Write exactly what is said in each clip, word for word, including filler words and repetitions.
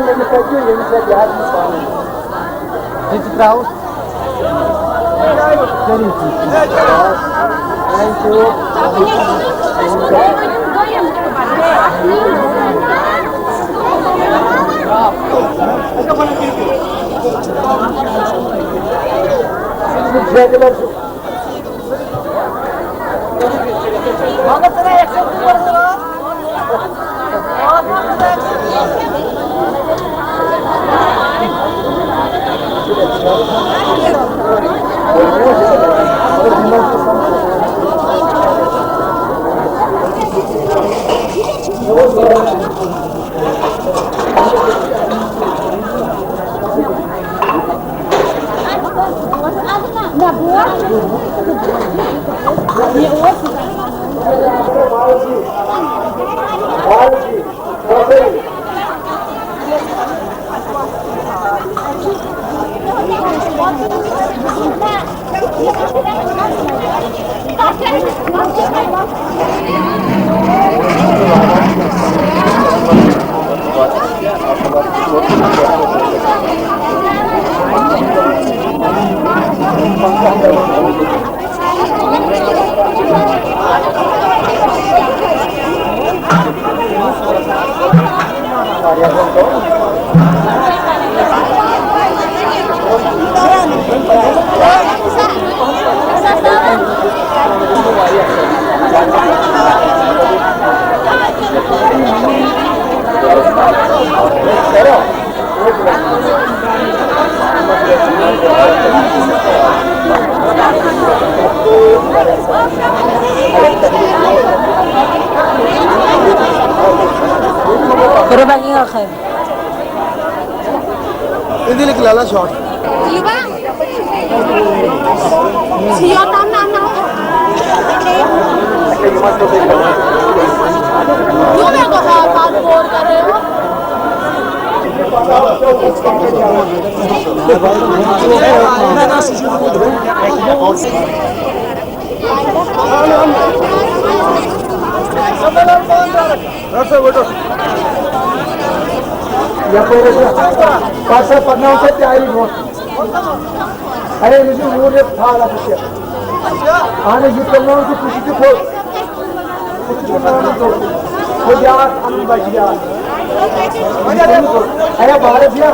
ییٚمِس اَتہِ چھُ، ییٚمِس اَتہِ یہِ حظ چھُ پانَے۔ یہِ تہِ ترٛاوُس۔ کٔرِو تُہۍ۔ Thank you۔ Regular چھُ۔ Pero para quién, Ángel. Hindi lang kilala, short. Sino ba? Si Yotam na ano? Yung nagkakapag-board ka rin? یَپٲرۍ ٲسۍ نہ۔ پَتہٕ سا پَکناوُن سا تیاری برونٛٹھ۔ اَرے، أمِس چھُ وُہ رٮ۪تھ تھل اَتھ چھِ۔ اَہن حظ، یہِ تُلناوُن چھُ، کُشہِ تہِ کھوٚت۔ ہُہ تہِ تُلناوُن چھُ۔ ہُہ بیٛاکھ اَنُن بَچہِ بیٛاکھ۔ اَرے، بھارت چھا؟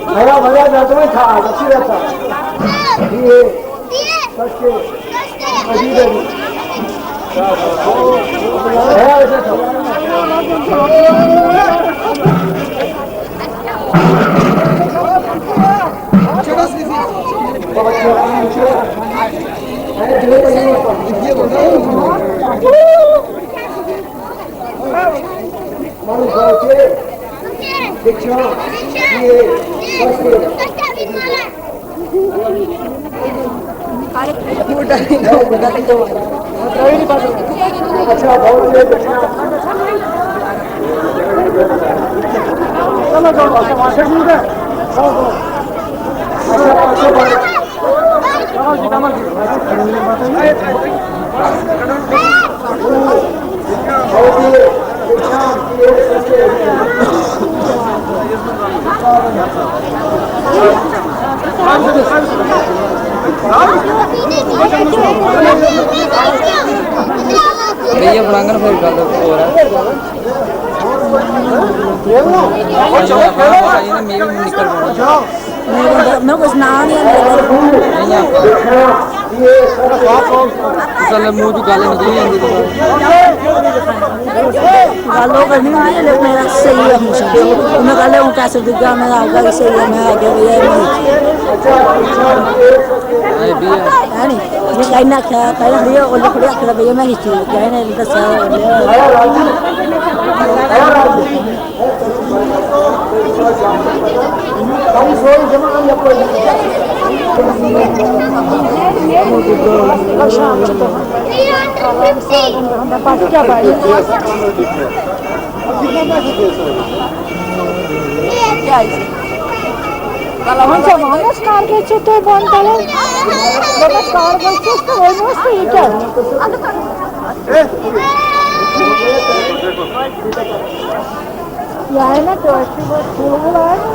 Aya, aya, aya, aya, aya, aya, aya. بیٚیہِ یہِ وَنان پھر غلط تھوڑا۔ مےٚ گوٚژھ ناو یاد۔ مثلاً موٗجوٗب غلط نِکلی۔ غلط نہیں ہے، لیکن میرا صحیح ہے مجھے۔ میں غلط ہوں، کیسے دکھا، میں آگے صحیح ہے، میں آگے بھی ہے، نہیں۔ ہے نہیں؟ یہ کہنا کیا، پہلے بھیا، وہ لکھ لیا، پھر بھیا، میں نہیں چاہیے، کہنا ہے، ان کا سارا۔ شام چھُ دۄہَن۔ پَتہٕ کیٛاہ بَنہِ؟ کیٛازِ؟ وۄنۍ ژےٚ وَنَس کَر گٔژھِو تُہۍ بۄن تَلَن؟ دوٚپمَس کَر گٔژھِو تہٕ ؤنِوس تہٕ یہِ کیٛاہ؟ یہِ آیہِ نہ کٲشرِ پٲٹھۍ پھُل وُل آیہِ نہ۔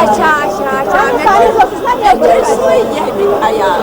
اچھا، اچھا، اچھا، مےٚ چھُ سُے یہِ خیال۔